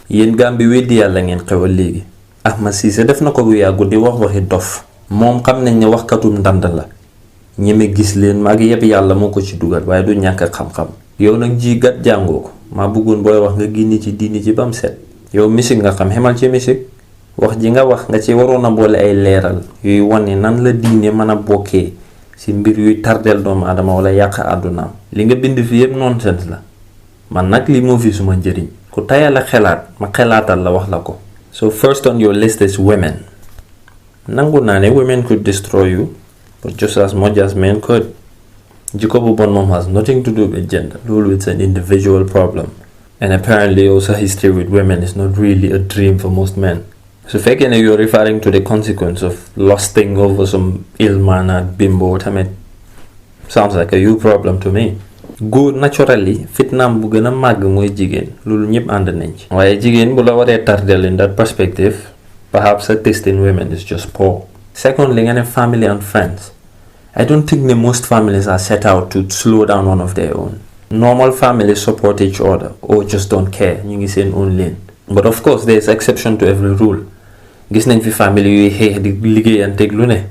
yéen Gambie weddi yàlla ngeen xewal léegi. Ahmed Cissé def na ko bu yàggu di wax waxi dof moom xam nañ ne waxkatum ndand la ñeme gis leen mag yëpp yàlla moo ko ci dugal waaye du ñàkk xam-xam. yow nag ji gat jàngoo ko maa bëggoon booy wax nga génn ci diini ci bam set. yow musique nga xam xemal ci musique wax ji nga wax nga ci waroon a boole ay leeral yuy wane nan la diine mën a bokkee ci mbir yuy tardeel doomu aadama wala yàq àddunaam. li nga bind fi yëpp nonsense la man nag li moo fi suma njëriñ ku tayal a xelaat ma xelaatal la wax la ko. So first on your list is women. Nangu naa ne women could destroy you, but just as much as men could. Jikko bu bon moom has nothing to do with gender. Loolu it's an individual problem. And apparently also history with women is not really a dream for most men. So fekkee ne you're referring to the consequence of lusting over some ill-mannered bimbo tamit sounds like a you problem to me. Góor naturally fitnaam bu gën a màgg mooy jigéen loolu ñëpp ànd nañ ci. waaye jigéen bu la waree tardel in that perspective perhaps her taste in women is just poor. Secondly nga ne family and friends. I don't think that most families are set out to slow down one of their own. Normal families support each other or just don't care ñu ngi seen own lane. But of course there is exception to every rule. Gis nañ fi family yuy xeex di liggéeyanteeg lu ne.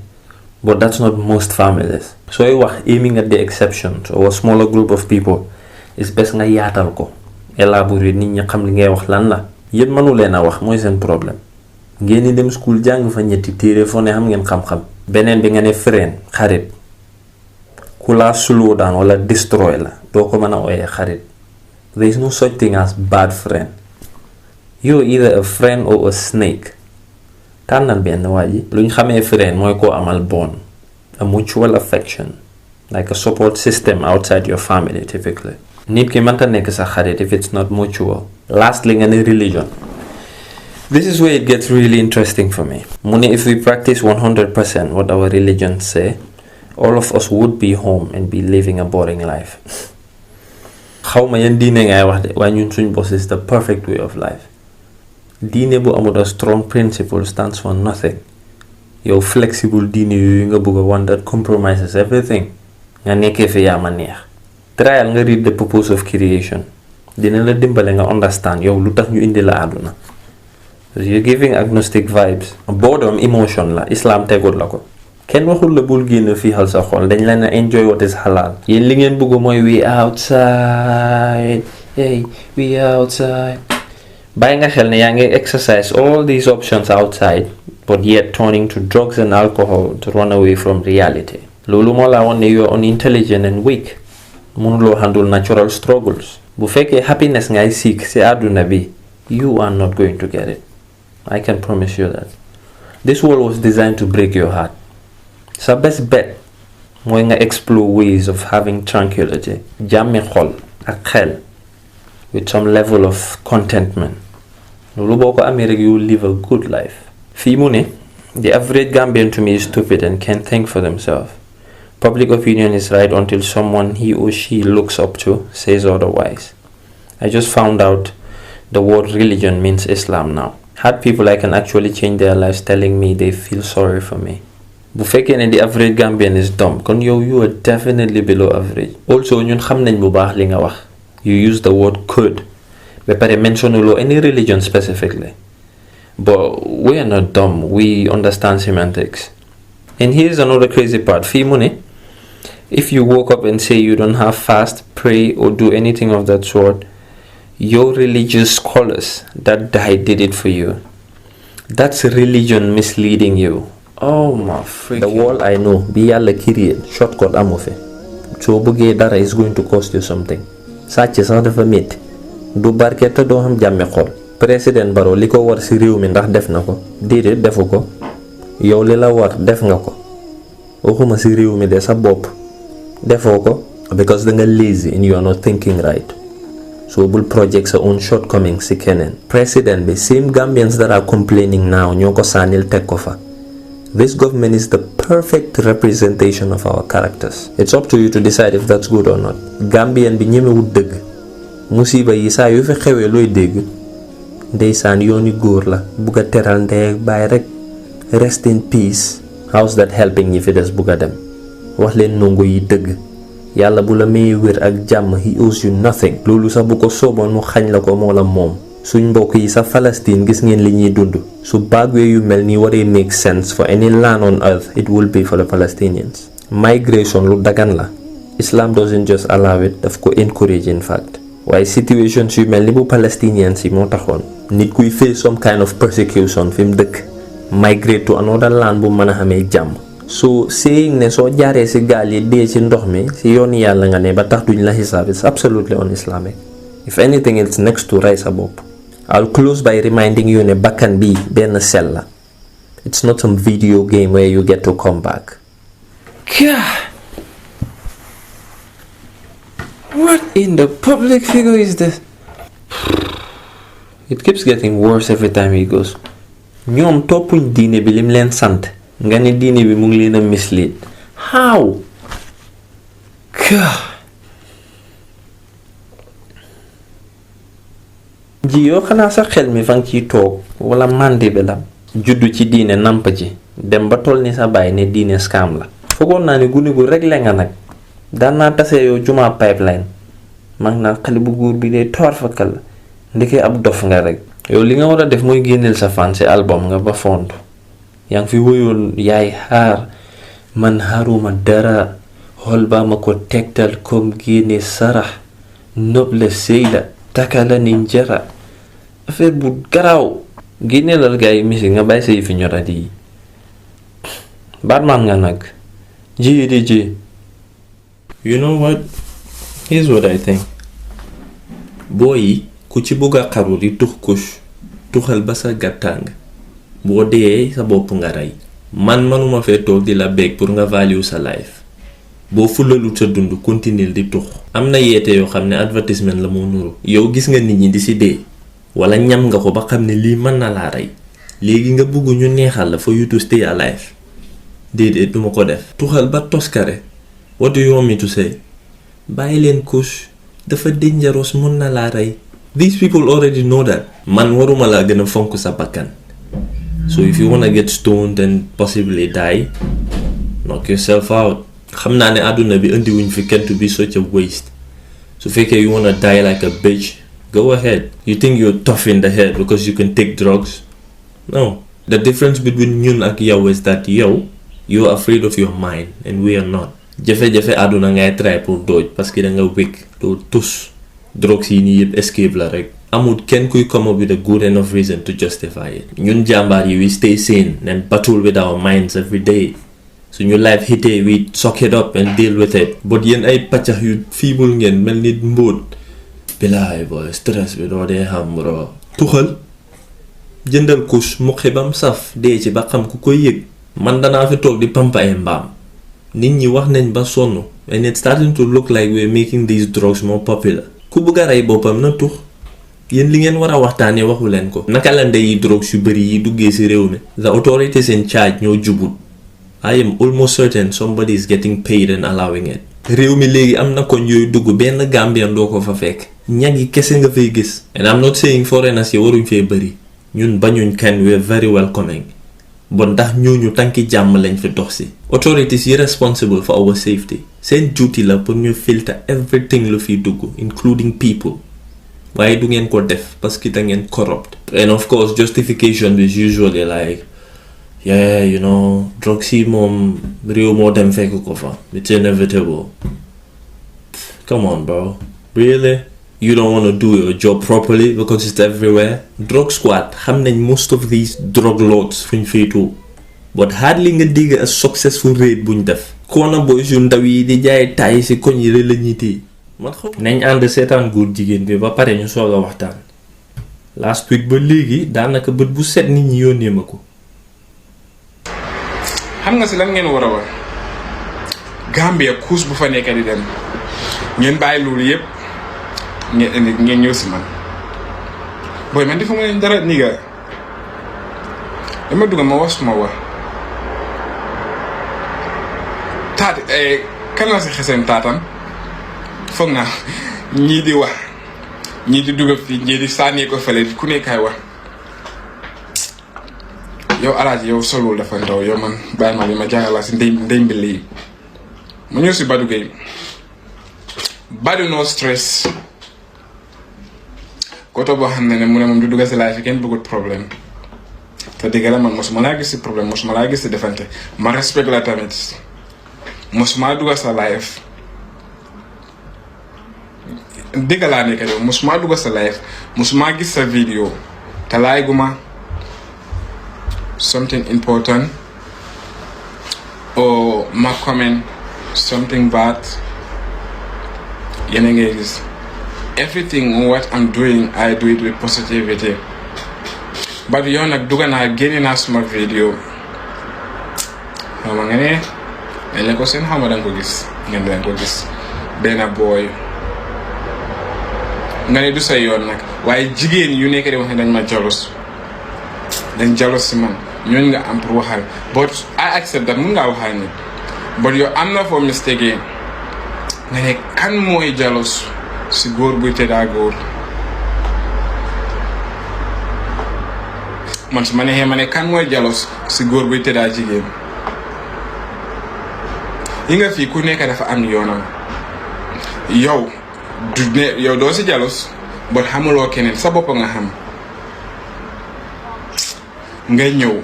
But that's not most families. So aiming at the exceptions or a smaller group of people is best nga yaatal ko élaborer nit ñi xam li ngay wax lan la. yéen mënu leen a wax mooy seen problème. ngeen di dem school jàng fa ñetti téere foo ne xam ngeen xam-xam. beneen bi nga ne friend xarit ku la slow down wala destroy la doo ko mën a ooyee xarit. There is no such thing as bad friend. You're either a friend or a snake. tànnal benn waa ji luñ xamee friend mooy koo amal bond a mutual affection like a support system outside your family typically. nit ki mënta nekk sa xarit if it's not mutual. Lastly nga ne religion. This is where it gets really interesting for me. mu ne if we practice 100% what our religions say all of us would be home and be living a boring life. xawma yan diine ngay wax de waaye ñun suñ boss is the perfect way of life. diine bu amul a strong principle stands for nothing. yow flexible diine yooyu nga bëgg a one that compromises everything nga nekkee fi yaa ma neex. trial nga read the purpose of creation dina la dimbale nga understand yow lu tax ñu indi la àdduna. you're giving agnostic vibes. boredom emotion la islam tegul la ko. kenn waxul la bul génn fii xal sa xol dañ la ne enjoy what is halal. yéen li ngeen bëgg mooy we outside hey we outside. bàyyi nga xel ne yaa ngi exercise all these options outside but yet turning to drugs and alcohol to run away from reality. loolu moo la woon ne you're unintelligent and weak. mënuloo handle natural struggles. bu fekkee happiness ngay seek ci àdduna bi you are not going to get it. I can promise you that. This world was designed to break your heart. sa best bet mooy nga explore ways of having tranquility jàmmi xol ak xel with some level of contentment. loolu boo ko amee rek you live a good life. fii mu ne the average Gambian to me is stupid and can't think for themselves. Public opinion is right until someone he or she looks up to says otherwise. I just found out the word religion means Islam now. Had people I can actually change their lives telling me they feel sorry for me. bu fekkee ne the average Gambian is dumb kon yow you are definitely below average. Also ñun xam nañ bu baax li nga wax. You use the word could ba pare mentionuloo any religion specifically. But we are not dumb. We understand semantics. And here's another crazy part. Fii mu ne if you woke up and say you don't have fast, pray or do anything of that sort, your religious scholars that died did it for you. That's religion misleading you. Oh my freaking. The world I know bi yàlla create shortcut amu fi. soo bëggee dara is going to cost you something. sàcc sax dafa métti. du barke te doo xam jàmmi xol. président Barrow li ko war ci réew mi ndax def na ko. déedéet defu ko. yow li la war def nga ko. waxuma ci réew mi de sa bopp. defoo ko. because da nga lazy and you are not thinking right. so bul project sa own shortcomings ci keneen. président bi same Gambians that are complaining now ñoo ko sànnil teg ko fa. This government is the perfect representation of our characters. It's up to you to decide if that's good or not. Gambian bi ñemewut dëgg. musiba yi saa yu fi xewee looy dégg. ndeysaan yooni góor la. bugga teral ndey ak baay rek. rest in peace. how's that helping ñi fi des bugga dem. wax leen nongo yi dëgg. yàlla bu la mayee wér ak jàmm he owes you nothing. loolu sax bu ko sooboon mu xañ la ko moo la moom. suñ mbokk yi sa Palestine gis ngeen li ñuy dund su bagwee yu mel ni waree make sense for any land on earth it will be for the Palestinians. Migration lu dagan la. Islam doesn't just allow it, daf ko encourage in fact. Waaye situations yu mel ni bu Palestinians yi moo taxoon nit kuy face some kind of persecution fi mu dëkk migrate to another land bu mën a xamee jàmm. So saying ne soo jaaree si gaal yi dee ci ndox mi si yoon yàlla nga ne ba tax duñ la xisaab it's absolutely un-Islamic. If anything it's next to ray sa bopp. I'll close by reminding you ne bakkan bi benn sell la. It's not some video game where you get to come back. God. What in the public figure is this? It keeps getting worse every time he goes. ñoom toppuñ diine bi lim leen sant nga ne diine bi mu ngi leen a mislead. How? God. ji yoo xanaa sa xel mi fa nga ciy toog wala màndi bi la juddu ci diine namp ji dem ba toll ni sa baay ne diine scam la. foogoon naa ne gune gu réglé nga nag daan naa tasee yow jumaa pipeline mag naa xale bu góor bi dee toor fakal la ndeke ab dof nga rek. yow li nga war a def mooy génneel sa fan si album nga ba fond yaa ngi fi woyoon yaay xaar man xaaruma dara xool ba ma ko tegtal comme génne sarax noble seyda takala ni njara affaire bu garaaw génneelal gaa yi misi nga bàyyi sa yi fi ñoradi yi Batman nga nag ji di ji. You know what? Here's what I think. Boo yi ku ci bugg a xaru di tux kush tuxal ba sa gàttang boo dee sa bopp nga rey. manuma fee toog di la beg pour nga value sa life. boo fulalut sa dund continuer di tux. am na yeete yoo xam ne advertisement la moo nuru. yow gis nga nit ñi di si dee wala ñam nga ko ba xam ne lii mën na laa rey léegi nga bugg ñu neexal la for you to stay alive. déedéet duma ko def. tuxal ba toskare. What do you want me to say? bàyyi leen kush dafa dangerous mun na laa rey. These people already know that. Man waruma laa gën a fonk sa bakkan. So if you wanna get stoned and possibly die, knock yourself out. xam naa ne àdduna bi indi wuñ fi kenn to be such a waste. su fekkee you wanna die like a bitch, go ahead. You think you're tough in the head because you can take drugs? No. The difference between ñun ak yow is that you're afraid of your mind and we are not. jafe-jafe àdduna ngay try pour dodge parce que da nga wékk doo tus. drugs yi nii yëpp escape la rek. amul kenn kuy come up with a good enough reason to justify it. ñun jàmbaar yi we stay sane and battle with our minds every day. suñu life hitee we suck it up and deal with it. but yéen ay paccax yu feeble ngeen mel ni mbóot. bilaay boy stress bi doo dee xam bro. tuxal jëndal couche muqi bam saf dee ci ba xam ku koy yëg. man danaa fi toog di pampa ay mbaam. nit ñi wax nañ ba sonn and it's starting to look like we're making these drugs more popular. ku bëgg a rey boppam na tux. yéen li ngeen war a waxtaanee waxu leen ko. naka la ndeyi drugs yu bëri yi duggee ci réew mi. the authorities in charge ñoo jubut. I am almost certain somebody is getting paid and allowing it. réew mi léegi am na koñ yooyu dugg benn Gambian doo ko fa fekk. ñag yi kese nga fay gis. and I'm not saying foreigners yi waruñ fee bëri. ñun bañuñ kenn we're very welcoming. bon ndax ñooñu tànki jàmm lañ fi dox si. authorities yi responsible for our safety. seen duty la pour ñu filter everything lu fiy dugg including people. waaye du ngeen ko def parce que da ngeen corrupt. and of course justification is usually like yeah you know drugs yi moom réew moo dem fekk ko fa. it's inevitable. come on bro. really? you don't want to do your job properly because it's everywhere. drug squad xam nañ most of these drug lords fuñ féetoo. but hardly nga dégg a successful raid buñ def. corner boys yu ndaw yi di jaay taay si koñ yi la ñuy téye. man xaw nañ ànd seetaan góor jigéen bi ba pare ñu soog a waxtaan. last week ba léegi daanaka bët bu set nit ñi yónnee ma ko. xam nga si lan ngeen war a war Gambia kuus bu fa nekk di dem ngeen bàyyi loolu yëpp ngeen ñëw si man booy man defu ma leen dara nii ga dama dugg ma wax suma wax taat kan la si xeseen taatam foog naa ñii di wax ñii di dugg fii ñii di sànni ko fële ku nekkaay wax yow alaaji yow solul dafa ndaw yow man bàyyi ma li ma jàngal si ndey mbi lii ma ñëw si Badou Gueye Badou no stress koto boo xam ne mu ne moom du dugg si live kenn bëggut problème te dëgg la man mosuma laa gis si problème mosuma laa gis si defante ma respect la tamit mosuma dugg sa live dëgg laa nekk yow mosuma dugg sa live mosuma gis sa vidéo te laay guma something important or ma comment something bad yéen a ngi gis everything what I'm doing I do it with positivity but yow nag dugg naa génne naa suma vidéo xama nga ne dañ la ko seen xama danga ko gis ngeen danga ko gis benn boy nga ne du sa yoon nag waaye jigéen yu nekk di wax ne dañ ma jealous dañ jealous si man ñooñu nga am pour waxal but I accept that mun ngaa waxal nit but yow am na foo mistake nga ne kan mooy jealous si góor buy tëddaa góor man su ma neexee ma ne kan mooy jealous si góor buy tëddaa jigéen yi nga fii ku nekk dafa am yoonam yow du ne yow doo si jealous but xamuloo keneen sa bopp nga xam nga ñëw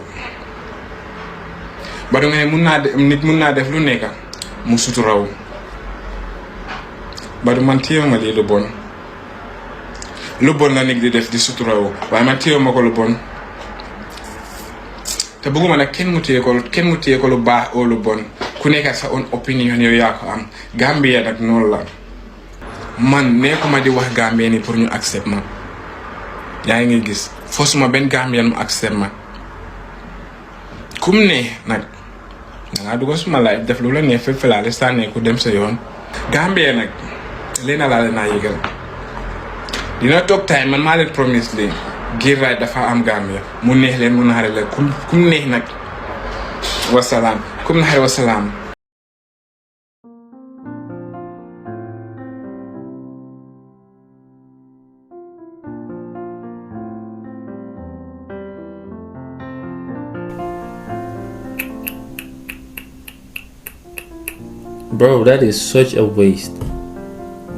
ba du nga ne nit mun naa def lu nekk mu suturaw ba du man téye ma lii lu bon la nit di def di suturaw waaye man téye ma ko lu bon te bëgguma nag kenn mu téye ko lu baax oo lu bon ku nekk sa own opinion yow yaa ko am Gambia nag noonu la man nekkuma di wax Gambien ni pour ñu accept ma yaa ngi gis forcément benn Gambien mu accept ma kum ne nag dangaa dugg suma live def lu la ne fépp laa sànnee ku dem sa yoon Gambien nag leena laa leen naa yëgal dina toog time man maa leen promise leen ngir raay dafa am Gambia mu neex leen mu naxare leen kum neex nag wasalaam kum naxare wasalaam. Bro, that is such a waste.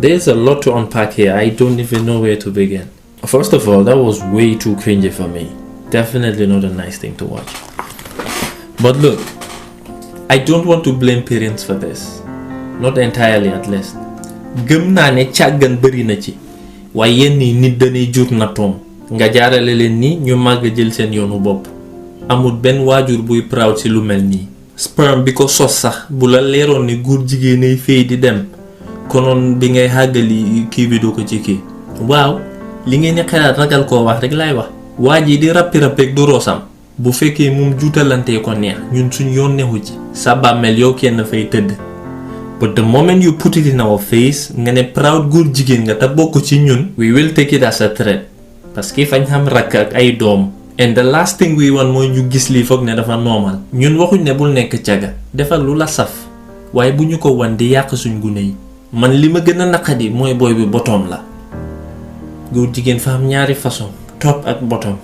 There's a lot to unpack here. I don't even know where to begin. First of all, that was way too cringy for me. Definitely not a nice thing to watch. But look, I don't want to blame parents for this. Not entirely at least. Gëm naa ne càggan bëri na ci. waaye yenn yi nit dañuy jur nattoom nga jaarale leen ni ñu màgg jël seen yoonu bopp. Amul benn waajur buy proud ci lu mel nii. Sperm bi ko sos sax bu la leeroon ni góor jigéenay fay di dem konoon bi ngay xàggali kii bi doo ko ci kii. waaw li ngeen di xalaat ragal koo wax rek laay wax. waa ji di rappi du roosam bu fekkee moom juutalantee ko neex ñun suñ yoon neexu ci. sa bàmmeel yow kenn fay tëdd. But the moment you put it in our face nga ne proud góor jigéen nga te bokk ci ñun. we will take it as a threat parce que fañ xam rakk ak ay doom. and the last thing we want mooy ñu gis lii foog ne dafa normal. ñun waxuñ ne bul nekk caga defal lu la saf waaye bu ñu ko wan di yàq suñ gune yi. man li ma gën a naqadi mooy booy bi bottom la. góor jigéen fa am ñaari façon top ak bottom.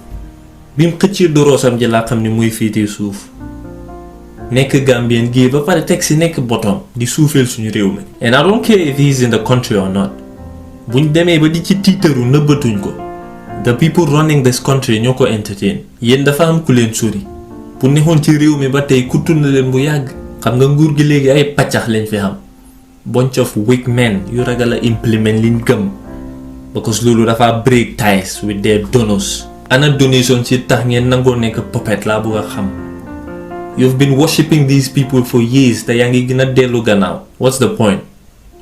bim xëccee doroosam ji laa xam ne muy fiitee suuf. nekk Gambien gii ba pare teg si nekk bottom di suufeel suñu réew mi. and I don't care if he's in the country or not. buñ demee ba di ci tiitaru nëbbatuñ ko. the people running this country ñoo ko entertain. yéen dafa am ku leen sori. bu nekkoon ci réew mi ba tey kuttu na leen bu yàgg. xam nga nguur gi léegi ay paccax lañ fi xam. bunch of weak men yu ragal a implement liñ gëm. because loolu dafa break ties with their donors. ana donation ci tax ngeen nangoo nekk puppet laa bëgg a xam. You've been worshipping these people for years te yaa ngi gën a dellu gannaaw. What's the point?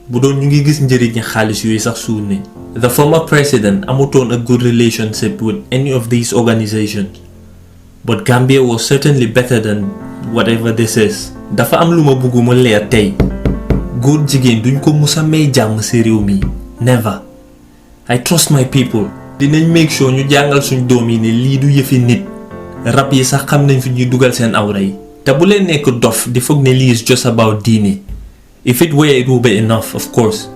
bu doon ñu ngi gis njëriñ xaalis yooyu sax suur nañ. The former president amutoon a good relationship with any of these organizations. But Gambia was certainly better than whatever this is. dafa am lu ma bëgg mu leer tey. góor jigéen duñ ko musa may jàmm ci réew mi. Never. I trust my people. dinañ make sure ñu jàngal suñ doom yi ne lii du yëfi nit. rab yi sax xam nañ fi ñuy dugal seen awra yi. te bu leen nekk dof di foog ne lii is just about diine. if it were it would be enough of course.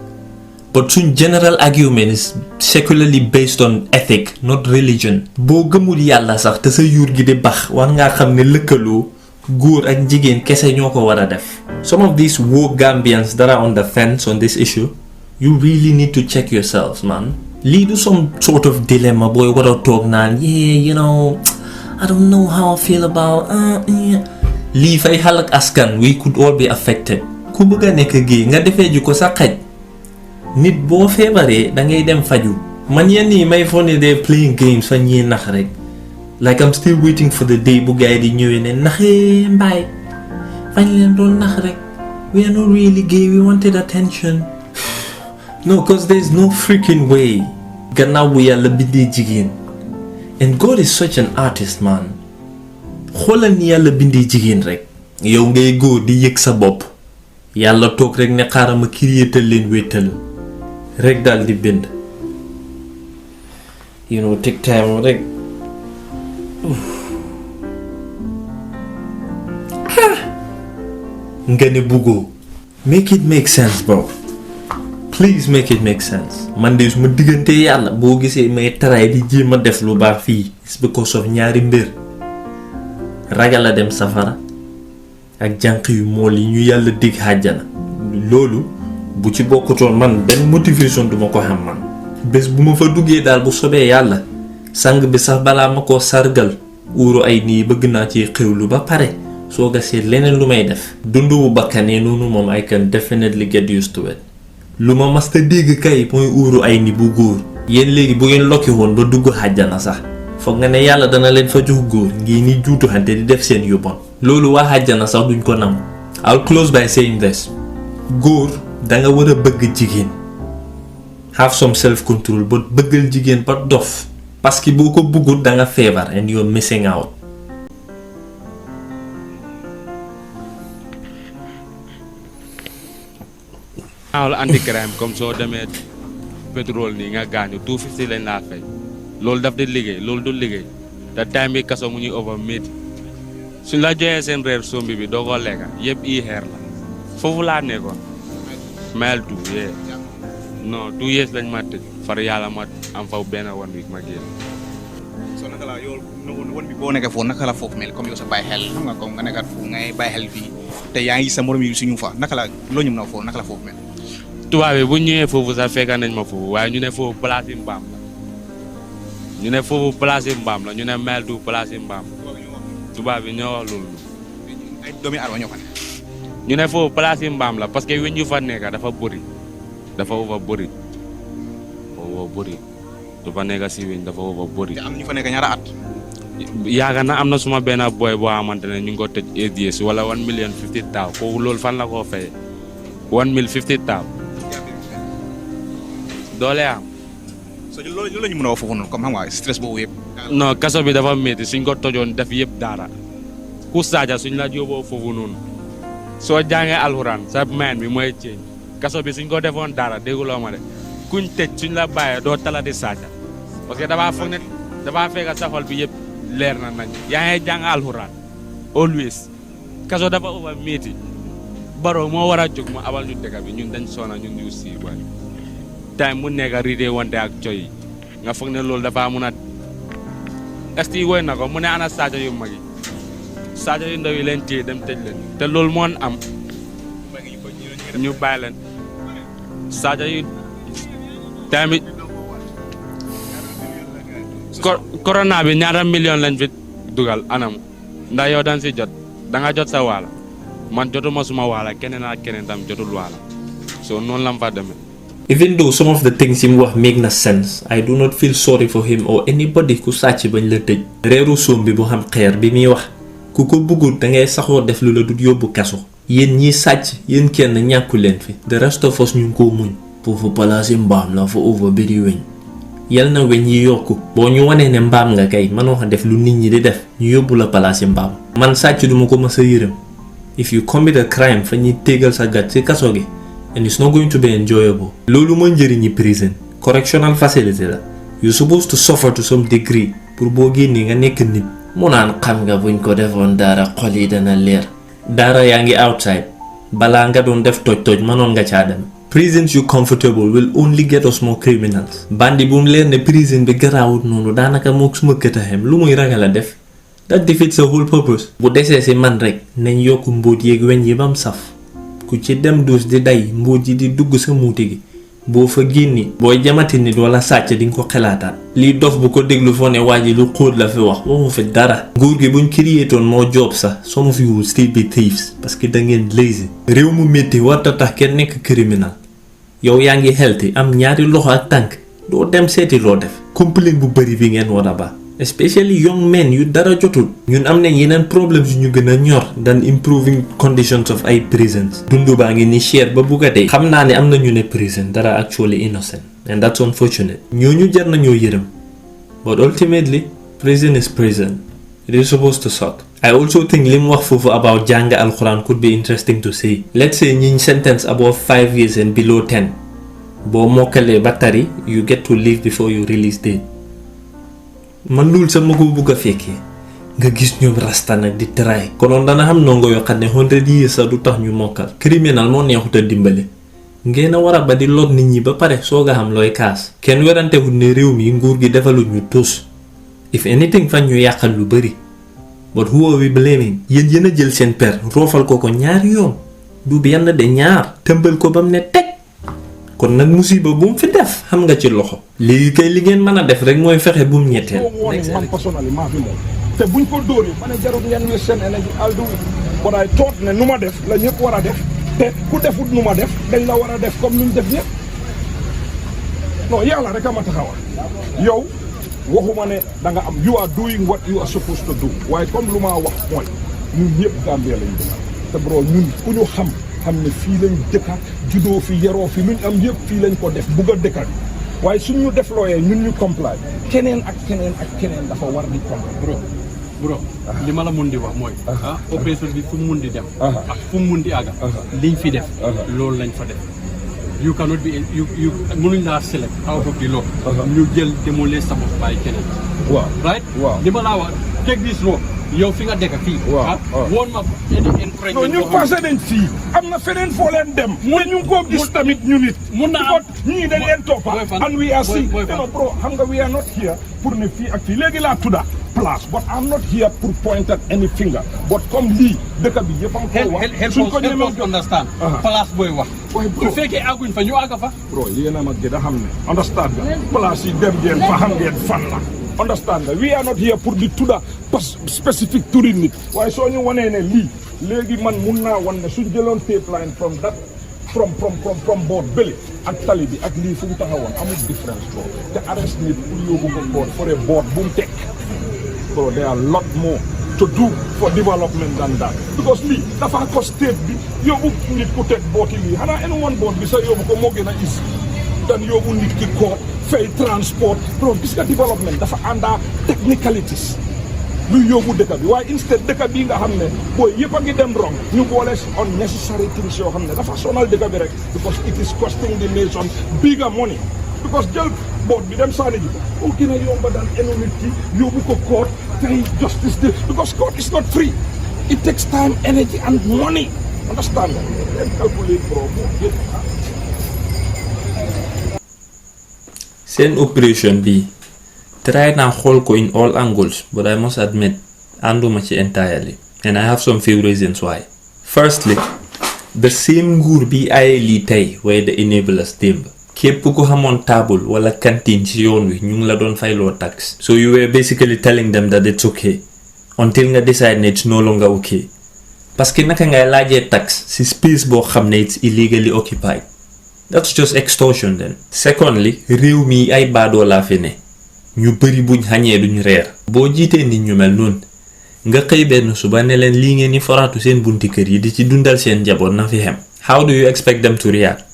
but suñ general argument is secularly based on ethic not religion. boo gëmul yàlla sax te sa yuur gi di bax war ngaa xam ne lëkkaloo góor ak jigéen kese ñoo ko war a def. some of these woke Gambians that are on the fence on this issue, you really need to check yourselves man. lii du some sort of dilemma booy war a toog naan you know I don't know how I feel about lii fay xalak askan we could all be affected. ku bëgg a nekk gay nga defee ji ko sa xaj nit boo feebaree da ngay dem faju man yenn yi may foog ne they playing games fa ñii nax rek like I'm still waiting for the day bu gaay di ñëwee ne naxee mbaay fañ leen doon nax rek we are not really gay we wanted attention. No, cause there's no freaking way gannaaw bu yàlla bindee jigéen and God is such an artist man. xoolal ni yàlla bindee jigéen rek yow ngay góor di yëg sa bopp yàlla toog rek ne xaaral ma créatal leen wéttal rek daal di bind you know take time rek nga ne buggoo make it make sense bro please make it make sense. man de su ma diggante yàlla boo gisee may taraay di jéem a def lu baax fii it's because of ñaari mbir ragal a dem safara ak jànq yu mool yi ñu yàlla dig àjjana loolu bu ci bokkutoon man benn motivation duma ko xam man bés bu ma fa duggee daal bu sobee yàlla sang bi sax balaa ma koo sargal uuru ay nii bëgg naa ci xewlu ba pare soo gasee leneen lu may def dundu bu bakkanee noonu moom I can definitely get used to it. lu ma masta dégg kay mooy uuru ay ni bu góor yéen léegi bu ngeen lokki woon ba dugg àjjana sax foog nga ne yàlla dana leen fa jox góor ngi ni juutu xante di def seen yu bon loolu waa àjjana sax duñ ko nangu. I'll close by saying this góor danga war a bëgg jigéen have some self control ba bëggal jigéen ba dof parce que boo ko bëggut danga feebar and you're missing out. awla anti crime comme soo demee pétrole nii nga gaañu 250 lañ laa fay loolu daf di liggéey loolu du liggéey te time bi kaso mu ñuy over métti suñ la joxee seen reer sombi bi doo ko lekka yëpp i xeer la foofu laa nekkoon mel du yee non 2 years lañ ma tëj far yàlla ma am fa benn 1 week ma génn. so naka la yow won bi boo nekkee foofu naka la foofu mel comme yow sa bàyyi xel xam nga comme nga nekkat foofu ngay bàyyi xel fii te yaa ngi sa morom yi suñu fa naka la loo ñu mën a foofu naka la foofu mel. tubaab bi bu ñëwee foofu sax fekka nañ ma foofu waaye ñu ne foofu place yi mbaam la ñu ne foofu place yi mbaam la ñu ne mel du place yi mbaam tubaab bi ñoo wax loolu. ay doomi aadama ñoo fa ne. ñu ne foofu place yi mbaam la parce que weñ yu fa nekk dafa bëri dafa bëri du fa nekk si weñ dafa bëri. te am ñu fa nekk ñaara at. yaakaar na am na suma benn boy boo xamante ne ñu ngi ko tëj ADS wala 1,50,000 kooku loolu fan la koo fayee 1,50,000. doole am. so loolu la ñu mën a wax foofu noonu comme xam nga stress boobu yëpp. non kaso bi dafa métti suñ ko tojoon def yëpp dara ku saaja suñ la jóoboo foofu noonu soo jàngee alxuraan sa main bi mooy ceeñ kaso bi suñ ko defoon dara dégguloo ma de kuñ tëj suñ la bàyyee doo talati saaja parce que dafa foog ne dafa fekk sa xol bi yëpp leer na nañ yaa ngi jàng alxuraan always kaso dafa over métti baro moo war a jóg mu abal ñu dëkk bi ñun dañ soona ñun ñu sii waay time mu nekk riidee wante ak coy nga foog ne loolu dafa mun a est woy na ko mu ne ana saaja yu mag yi saaja yu ndaw yi leen téye dem tëj leen te loolu moon am ñu bàyyi leen saaja yu tamit corona bi ñaata million lañ fi dugal anam ndax yow dañ si jot da nga jot sa waala man jotuma suma waala keneen ak keneen tam jotul waala so noonu lam fa demee. Even though some of the things him wax make na sense, I do not feel sorry for him or anybody ku sàcc bañ la tëj. reeru soom bi bu xam xeer bi muy wax ku ko bëggul da ngay saxoo def lu la dut yóbbu kaso. yéen ñi sàcc yéen kenn ñàkku leen fi. the rest of us ñu ngi koo muñ. foofu palaasi mbaam la fa over biri weñ. yal na weñ yi yokku. boo ñu wanee ne mbaam nga kay mënoo ko def lu nit ñi di def. ñu yóbbu la palaasi mbaam. man sàcc duma ko mës a yërëm. if you commit a crime fa ñuy tégal sa gat ci kaso gi. and it's not going to be enjoyable. loolu mooy njëriñi prison correctional facility la. you're supposed to suffer to some degree pour boo génnee nga nekk nit. mu naan xam nga buñ ko defoon dara xol yi dana leer. dara yaa ngi outside balaa nga doon def toj mënoon nga caa dem. prisons yu comfortable will only get us more criminals. bandi bu mu leer ne prison bi garaawut noonu daanaka moo suma këtaxem lu muy ragal a def. that defeats the whole purpose. bu desee si man rek nañ yokk mbóot yeeg weñ yi bam saf. ku ci dem dus di day mbóot yi di dugg sa muuti gi boo fa génni booy jamati nit wala sàcc di nga ko xelaataat lii dof bu ko déglu foo ne waa ji lu xóot la fi waxu fi dara nguur gi buñ créétoon moo job sax some of you will still be thieves parce que da ngeen lazy réew mu métti warta tax kenn nekk criminal yow yaa ngi healthy am ñaari loxo ak tànk doo dem seeti loo def complain bu bëri bi ngeen war a baax especially young men yu dara jotul ñun am nañ yeneen problems yu ñu gën a ñor than improving conditions of ay prisons dundu baa ngi ni cher ba bugga dee xam naa ne am na ñu ne prison dara actually innocent and that's unfortunate ñooñu jar nañoo yërëm but ultimately prison is prison. It is supposed to suck. I also think lim wax fofu about jàng alquran could be interesting to see. Let's say ñiñ sentence above 5 years and below 10 boo mokkalee ba tari you get to leave before you release date. Man loolu sama ko bëgg a fekkee nga gis ñoom rasta nag di try konoon dana xam ndongo yoo xam ne 100 years sax du tax ñu mokkal criminal moo neexut a dimbale ngeen a war a ba di lot nit ñi ba pare soog a xam looy kaas kenn werantewut ne réew mi nguur gi defalut ñu tus if anything fan ñu yàqal lu bëri but who are we blaming yéen a jël seen per roofal ko ñaari yoon du benn de ñaar tëmbal ko ba mu ne teg kon nag musiba bu mu fi def xam nga ci loxo léegi kay li ngeen mën a def rek mooy fexe bu mu ñetteel man personnellement maa fi moom te buñ ko dóoree ma ne jarul ngeen we seen énergie I'll do but I thought ne nu ma def la ñëpp war a def te ku defut nu ma def dañ la war a def comme nuñ def ñëpp non yàlla rek a ma taxawal yow waxuma ne da nga am you are doing what you are supposed to do waaye comme lu ma wax mooy ñun ñëpp Gambia lañ dëkk te bro ñun ku ñu xam ne fii lañ dëkka juddoo fi yeroo fi luñ am yëpp fii lañ ko def bugg a dëkka bi waaye suñ ñu def looyee ñun ñu comply keneen ak keneen dafa war di comply bro li ma la mun di wax mooy opération bi fu mu mun di dem ak fu mu mun di àgga liñ fi def loolu lañ fa def you cannot be you mënuñ laa select out of the lot ñu jël démolir sa bopp bàyyi keneen waaw right li ma laa wax take this road yow fi nga dëkk fii woon ma non ñu passé nañ fii am na feneen foo leen dem te ñu ko gis tamit ñu nit mun na am ñii dañ leen toppa and we are see no bro xam nga we are not here pour ne fii ak fii léegi laa tudda place but I'm not here pour point at any finger but comme lii dëkk bi yëpp am ko wax suñ ko ñemee understand place booy wax su fekkee àgguñ fa ñu àgga fa bro yéen a ma gën a xam ne understand nga place yi dem ngeen fa xam ngeen fan la understand nga we are not here pour di tudda specific turi nit waaye soo ñu wanee ne lii léegi man mun naa wan ne suñ jëloon pipeline from that from board bële ak tali bi ak lii fu mu taxawoon amul différence bro te arrest nit pour yóbbu ko board for a board bu mu teg bro there are a lot more to do for development than that because lii dafa ko state bi yóbbu nit ku teg booti lii xanaa en one board bi sax yóbbu ko moo gën a is dan yóbbu nit ki koot fay transport bro gis nga development dafa àndaa technicalities luy yóbbu dëkk bi waaye instead dëkk bii nga xam ne booy yëpp a ngi dem wrong ñu boole unnecessary things yoo xam ne dafa sonal dëkk bi rek because it is costing the nation bigger money because jël boot bi dem saani ji ko gën a yomba daan enu nit ki yóbbu ko court fay justice de because court is not free it takes time energy and money understand nga leen calculate bro yëpp seen opération bi try naa xool ko in all angles but I must admit ànduma ci entirely and I have some few reasons why. Firstly, the same nguur bi aye lii tey waaye the enablers démb képp ku xamoon table wala cantine ci yoon wi ñu ngi la doon fayloo tax so you were basically telling them that it's okay until nga decide ne it's no longer okay parce que naka ngay laajee tax ci space boo xam ne it's illegally occupied. That's just extortion then. Secondly, réew mi ay baadoo laa fi ne ñu bëri buñ xañee duñ reer boo jiitee nit ñu mel noonu nga xëy benn suba ne leen lii ngeen ni foraatu seen bunti kër yi di ci dundal seen njaboot na fi xem how do you expect them to react?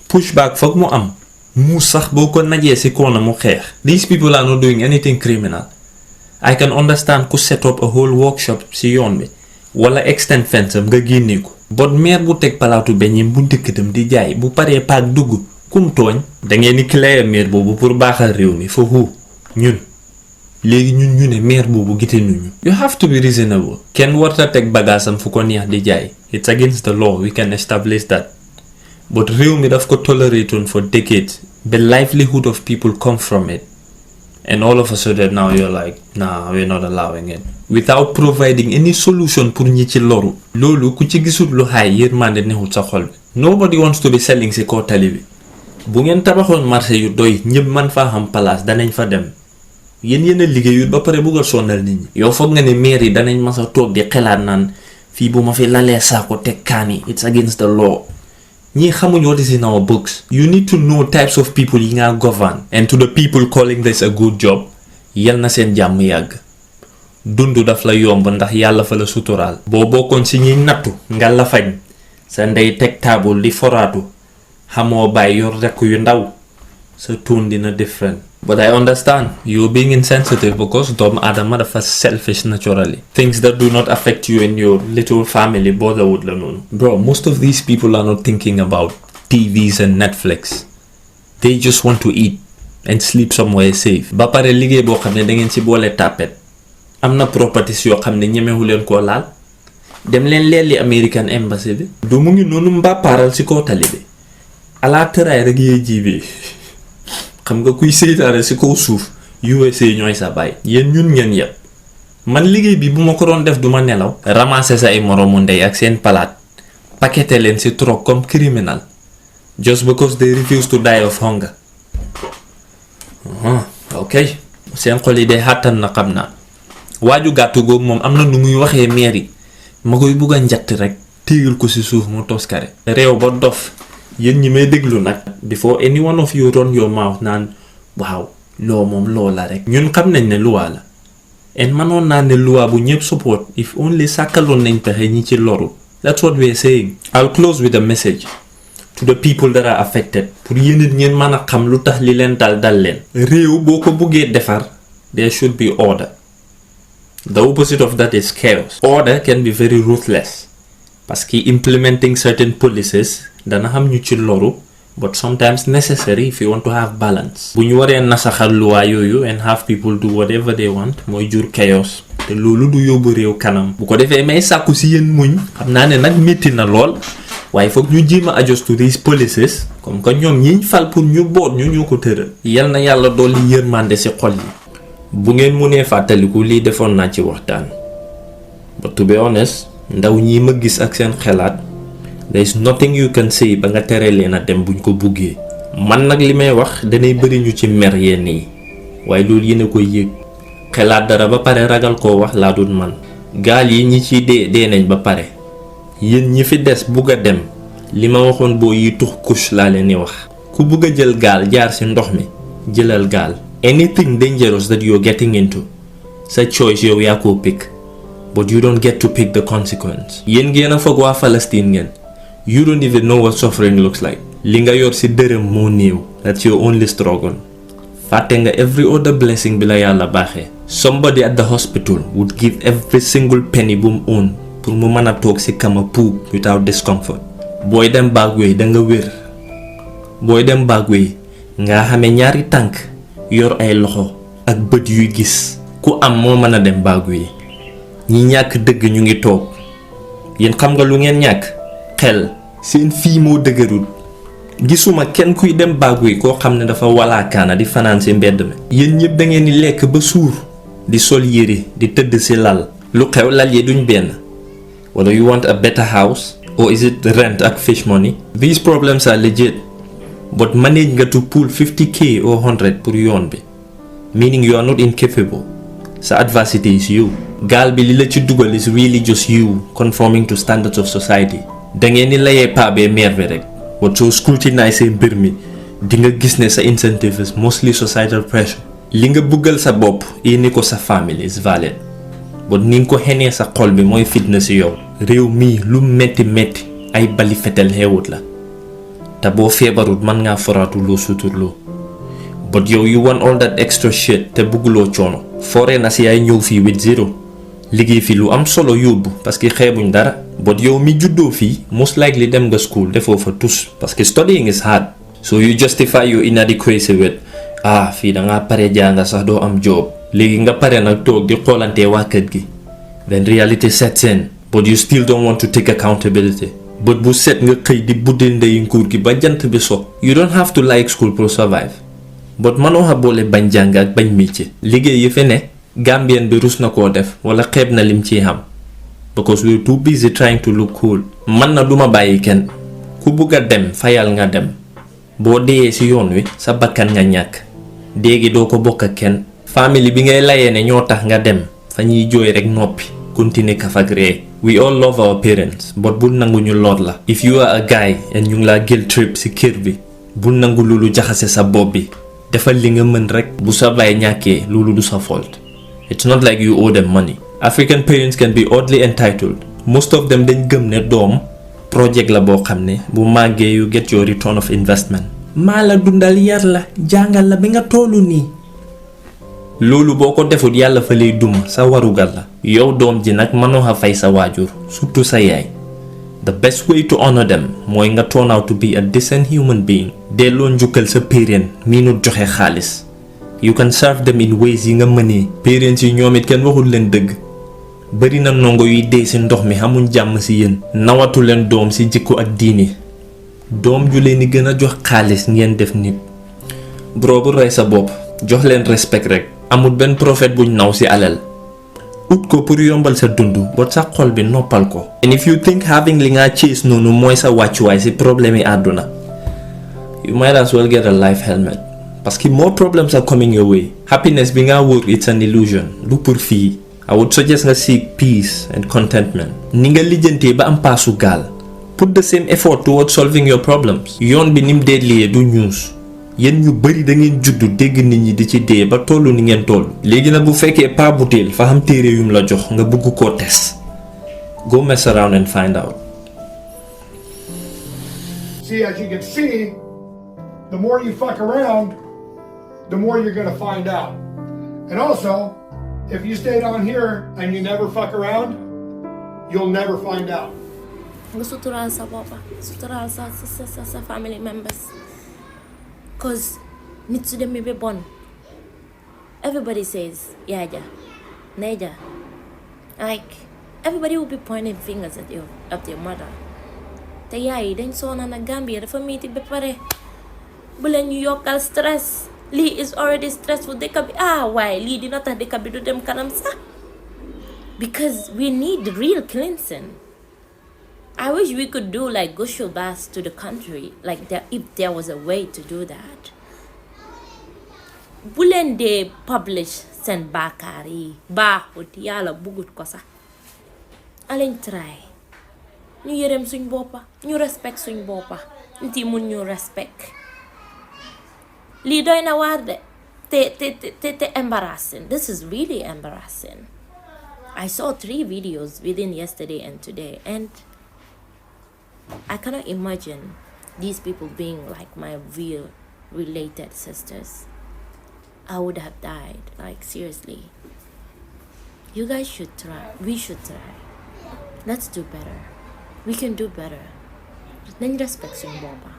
Pushback foog mu am mu sax boo ko najee ci koona mu xeex. These people are not doing anything criminal. I can understand ku set up a whole workshop ci yoon bi wala extend fence am nga génnee ko bot meer bu teg palaatu beñeem bunti këtam di jaay bu paree paak dugg kum tooñ da ngeen ni clair meer boobu pour baaxal réew mi foofu ñun léegi ñun ñu ne meer boobu gite nuñu. You have to be reasonable. kenn warta teg bagaasam fu ko neex di jaay it's against the law we can establish that but réew mi daf ko tolerate on for decades the livelihood of people come from it and all of a sudden now you're like nah we're not allowing it without providing any solution pour ñi ci loru loolu ku ci gisul lu xaay yërmande nexut sa xol bi nobody wants to be selling ci kaw tali bi bu ngeen tabaxoon marché yu doy ñëpp man faa xam place danañ fa dem yéen a liggéeyut ba pare bugg a sonal nit ñi. yow foog nga ne maire yi danañ mas a toog di xelaat naan fii bu ma fi lalee saako teg kaani it's against the law. ñii xamuñ what is in our books. you need to know types of people yi nga govern. and to the people calling this a good job yal na seen jàmm yàgg. dund daf la yomb ndax yàlla fa la suturaal. boo bokkoon si ñuy nattu nga la fañ sa ndey teg taabul di foraatu xamoo bàyyi yor rekk yu ndaw sa tone dina different. but I understand you being insensitive because doomu aadama dafa selfish naturally. things that do not affect you and your little family botherwut la noonu. bro, most of these people are not thinking about TVs and Netflix. they just want to eat and sleep somewhere safe. ba pare liggéey boo xam ne da ngeen ci boole tàppet am na properties yoo xam ne ñemewu leen koo laal dem leen leeli American Embassy bi. du mu ngi noonu mbàppaaral ci kaw tali bi alaa tëraay rek yee ji bi xam nga kuy seytaane ci kaw suuf USA ñooy sa baay. yéen ñun ngeen yëpp man liggéey bi bu ma ko doon def duma nelaw. ramasser sa ay moroomu ndey ak seen palaat paqueté leen ci troc comme criminal just because they refuse to die of hunger. ok seen xol yi day xàttan na xam naa waaju gàttu googu moom am na nu muy waxee maire yi ma koy bugg a njatt rek téegal ko ci suuf mu toskare réew ba dof. yéen ñi may déglu nag before any one of you run your mouth naan waaw loo moom loo la rek ñun xam nañ ne luwaa la en manoon naa ne luwaa bu ñëpp support if only sàkkaloon nañ pexe ñi ci loru. that's what we're saying. I'll close with a message to the people that are affected pour yéen it ngeen mën a xam lu tax li leen dal leen. réew boo ko buggee defar there should be order. the opposite of that is chaos. order can be very ruthless parce que implementing certain policies dana xam ñu ci loru but sometimes necessary if you want to have balance. bu ñu waree nasaxal luwaa yooyu and have people do whatever they want mooy jur chaos te loolu du yóbbu réew kanam. bu ko defee may sàkku si yéen muñ xam naa ne nag métti na lool waaye foog ñu jéem a adjust to these policies comme que ñoom ñiñ fal pour ñu boot ñu ñoo ko tëral. yal na yàlla dolli yërmande si xol yi. bu ngeen mënee fàttaliku lii defoon naa ci waxtaan but to be honest ndaw ñi ma gis ak seen xelaat there is nothing you can say ba nga tere leen a dem buñ ko buggee. man nag li may wax danay bëri ñu ci mer yenn yi waaye loolu yéen a koy yëg xelaat dara ba pare ragal koo wax laa dul man. gaal yi ñi ciy dee nañ ba pare yéen ñi fi des bugg a dem li ma waxoon boo yi tux couche laa leen di wax. ku bugg a jël gaal jaar ci ndox mi jëlal gaal. anything dangerous that you're getting into sa choice yow yaa koo pick but you don't get to pick the consequence. yéen ngeen a foog waa Palestine ngeen you don't even know what suffering looks like. li nga yor ci dërëm moo néew that's your only struggle. fàtte nga every other blessing bi la yàlla baaxee. somebody at the hospital would give every single penny bu mu own pour mu mën a toog ci kama poop without discomfort. booy dem Bagwey da nga wér booy dem Bagwey nga xamee ñaari tànk yor ay loxo ak bët yuy gis. ku am moo mën a dem Bagwey. ñi ñàkk dëgg ñu ngi toog yéen xam nga lu ngeen ñàkk xel. seen fii moo dëgërul gisuma kenn kuy dem Bagwey koo xam ne dafa walaakaana di fanaan ci mbedd mi. yéen ñëpp da ngeen di lekk ba suur di sol yére di tëdd ci lal. lu xew lal yi duñ benn. whether you want a better house or is it rent ak fish money. these problems are legit but manage nga to pull 50k or 100 pour yoon bi meaning you are not incapable. sa adversity is you. gaal bi li la ci dugal is really just you conforming to standards of society. da ngeen ni layee paabee meer bi rek but soo scrutiniser mbir mi di nga gis ne sa incentive is mostly societal pressure. li nga buggal sa bopp yéene ko sa family is valid but ni nga ko xenee sa xol bi mooy fitna si yow. réew mii lu metti ay bali fetel xewut la te boo feebarut mën ngaa foraatu loo suturloo but yow you want all that extra shit te bugguloo coono. fooree na si yaay ñëw fii with zero liggéey fi lu am solo yóbbu parce que xeebuñ dara but yow mi juddoo fii most likely dem nga school defoo fa tus parce que studying is hard. so you justify your inadequacy with fii dangaa pare jànga sax doo am job léegi nga pare nag toog di xoolantee waa kër gi. then reality sets in but you still don't want to take accountability. but bu set nga xëy di buddi ndeyi nguur gi ba jant bi so. you don't have to like school pour survive but mënoo xa boole bañ jàng ak bañ métier. liggéey yi fi ne Gambian bi rus na koo def wala xeeb na lim ciy xam because we're too busy trying to look cool. man na duma bàyyi kenn ku bugg a dem fayal nga dem boo dee ci yoon wi sa bakkan nga ñàkk déegi doo ko bokk ak kenn family bi ngay layee ne ñoo tax nga dem fa ñuy jooy rek noppi continuer kaf ak ree. We all love our parents but bul nangu ñu loot la. If you are a guy and ñu ngi laa guilt trip ci kër bi bul nangu loolu jaxase sa bopp bi defal li nga mën rek bu sa baay ñàkkee loolu du sa fault. It's not like you owe them money. African parents can be oddly entitled. Most of them dañ gëm ne doom project la boo xam ne bu màggee you get your return of investment. maa la dundal yar la jàngal la bi nga tollu nii. loolu boo ko defut yàlla fa lay duma sa warugal la. yow doom ji nag mënoo xa fay sa waajur surtout sa yaay. The best way to honor them mooy nga turn out to be a decent human being. delloo njukkal sa parent miinut joxe xaalis. You can serve them in ways yi nga mënee. parents yi ñoom it kenn waxul leen dëgg. bari na ndongo yuy dee ci ndox mi xamuñ jàmm ci yéen. nawatu leen doom ci jikko ak diini. doom ju leen di gën a jox xaalis ngeen def nit. bro bu rey sa bopp jox leen respect rek. amul benn prophète buñ naw ci alal. ut ko pour yombal sa dund bot sa xol bi noppal ko. and if you think having li nga chase noonu mooy sa wàccuwaay ci problème yi àdduna. you might as well get a life helmet. parce que more problems are coming your way. happiness bi nga wóor it's an illusion. du pour fii. I would suggest nga seek peace and contentment. ni nga lijjantee ba am paasu gaal. put the same effort towards solving your problems. yoon bi nim dee liyee du news. yéen ñu bari da ngeen juddu dégg nit ñi di ci dee ba tollu ni ngeen toll. léegi nag bu fekkee pa butéel fa xam téere yum la jox nga bëgg koo tes. go mess around and find out. See, as you can see, the more you fuck around, the more you're gonna find out. And also, if you stay down here and you never fuck around, you'll never find out. Nga sutural sa bopa, sutural sa family members. Cause nit su demee ba bon. Everybody says, Yaja, Neja. Like, everybody will be pointing fingers at your mother. Te yaay dañ soona na Gambia dafa metti ba pare. Bu leen ñu yokkal stress. Lii is already stressful. Dëkk bi waaye lii dina tax dëkk bi du dem kanam sax. Because we need real cleansing. I wish we could do like Gosho Bass to the country, like that, if there was a way to do that. Bu leen dee publish seen baakaar yi baaxut yàlla bugut ko sax. Aleñ try ñu yërëm suñ boppa ñu respect suñ boppa nit yi mun ñu respect. lii doy na waar de te embarrassing. This is really embarrassing. I saw 3 videos within yesterday and today, and I cannot imagine these people being like my real related sisters. I would have died, like seriously. You guys should try. We should try. Let's do better. We can do better. Nañ respect suñ boppa.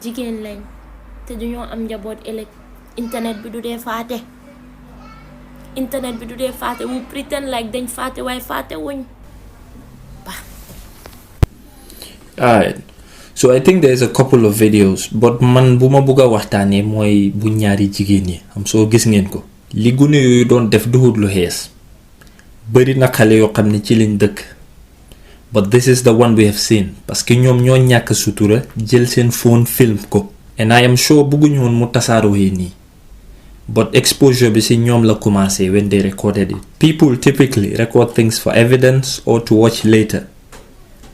Jigéen lañ te duñoo am njaboot ëllëg. Internet bi du dee faate. Internet bi du dee faate. We pretend like dañ faate waaye faate wuñ. Alright, so I think there's a couple of videos, but man bu ma bugg a waxtaanee mooy bu ñaari jigéen ñi am soo gis ngeen ko. li gune yooyu doon def duhut lu xees. bari na xale yoo xam ne ci lañ dëkk. but this is the one we have seen parce que ñoom ñoo ñàkk sutura jël seen phone film ko. and I am sure bugguñu woon mu tasaaroo nii. but exposure bi ci ñoom la commencé when they recorded it. People typically record things for evidence or to watch later.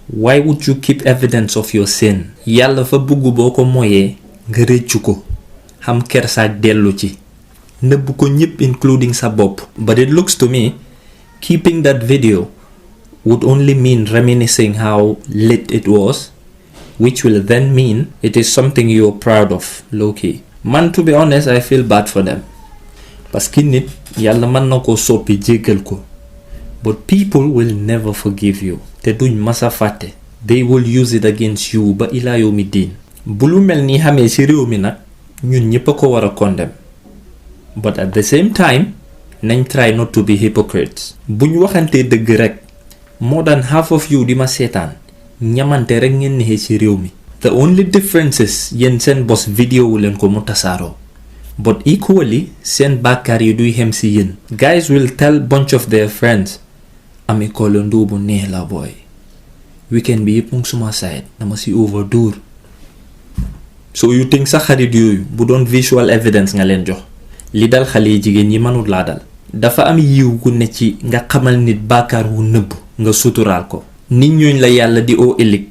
Why would you keep evidence of your sin? Yàlla fa bugg boo ko moyee nga rëccu ko xam kersaak dellu ci nëbb ko ñépp including sa bopp. But it looks to me keeping that video would only mean reminiscing how lit it was, which will then mean it is something you're proud of, low-key. Man, to be honest, I feel bad for them. Parce que nit yàlla mën na ko soppi jéggal ko. But people will never forgive you. te duñ masa fàtte. They will use it against you ba ilaa yawmi diin. bu lu mel ni xamee ci réew mi nag ñun ñépp a ko war a condemn. but at the same time nañ try not to be hypocrites. buñ waxantee dëgg rek more than half of you di ma seetaan ñamante rek ngeen neexee ci réew mi. the only difference is yéen seen bos vidéo wu leen ko mu tasaaroo. but equally seen bàkkaar yi duy xem ci yéen. guys will tell bunch of their friends ami kolo nduubu neex la boy weekend bi yëpp mu ngi suma side dama ci overdoor so you think sa xarit yooyu bu doon visual evidence nga leen jox li dal xale yi jigéen ñi mënul laa dal. dafa am yiw gu ne ci nga xamal nit bàkkaar wu nëbb nga suturaal ko. nit ñooñ la yàlla di oo ëllëg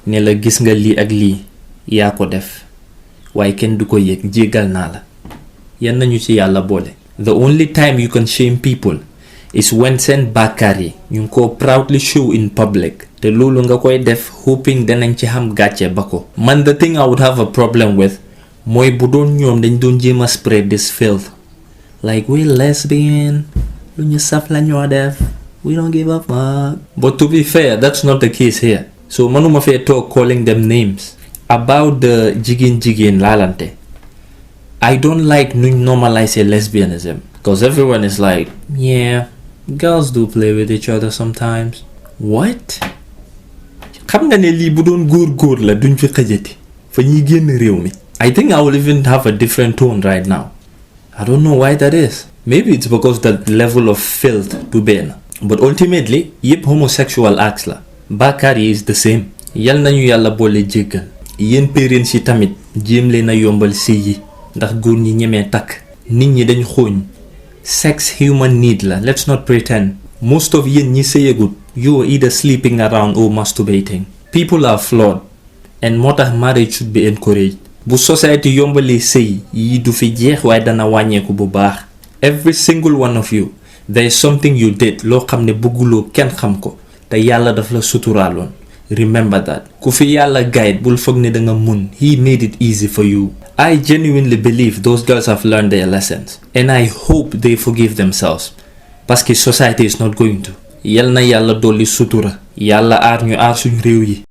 ne la gis nga lii ak lii yaa ko def waaye kenn du ko yëg jéggal naa la. yan nañu ci yàlla boole. the only time you can shame people is when seen bàkkaar yi ñu ngi ko proudly show in public te loolu nga koy def hoping danañ ci xam gàcce ba ko. man the thing I would have a problem with mooy bu doon ñoom dañ doon jéem a spread this filth like we lesbian lu ñu saf la ñoo def we don't give a fuck. But to be fair, that's not the case here. So manuma fee talk calling them names. About the jigin lalante, I don't like normalize lesbianism because everyone is like, yeah, girls do play with each other sometimes. What? Xam nga ne lii bu doon góor la duñ fi xëjati fa ñuy génn réew mi. I think I will even have a different tone right now. I don't know why that is. Maybe it's because the level of filth du benn. But ultimately yëpp homosexual acts la. Bàkkaar yi is the same. Yal nañu yàlla boole jéggal. Yéen parents yi tamit jéem leen a yombal sëy yi ndax góor ñi ñemee takk. Nit ñi dañ xooñ. Sex human need la. Let's not pretend. Most of yéen ñi sëyagut, you are either sleeping around or masturbating. People are flawed and moo tax marriage should be encouraged. Bu society yombalee sëy yi du fi jeex waaye dana wàññeeku bu baax. Every single one of you, there is something you did loo xam ne bëgguloo kenn xam ko te yàlla daf la suturaaloon. Remember that. Ku fi yàlla guide bul foog ne danga mun. He made it easy for you. I genuinely believe those girls have learned their lessons and I hope they forgive themselves parce que society is not going to. Yal na yàlla dolli sutura. Yàlla aar ñu aar suñu réew yi.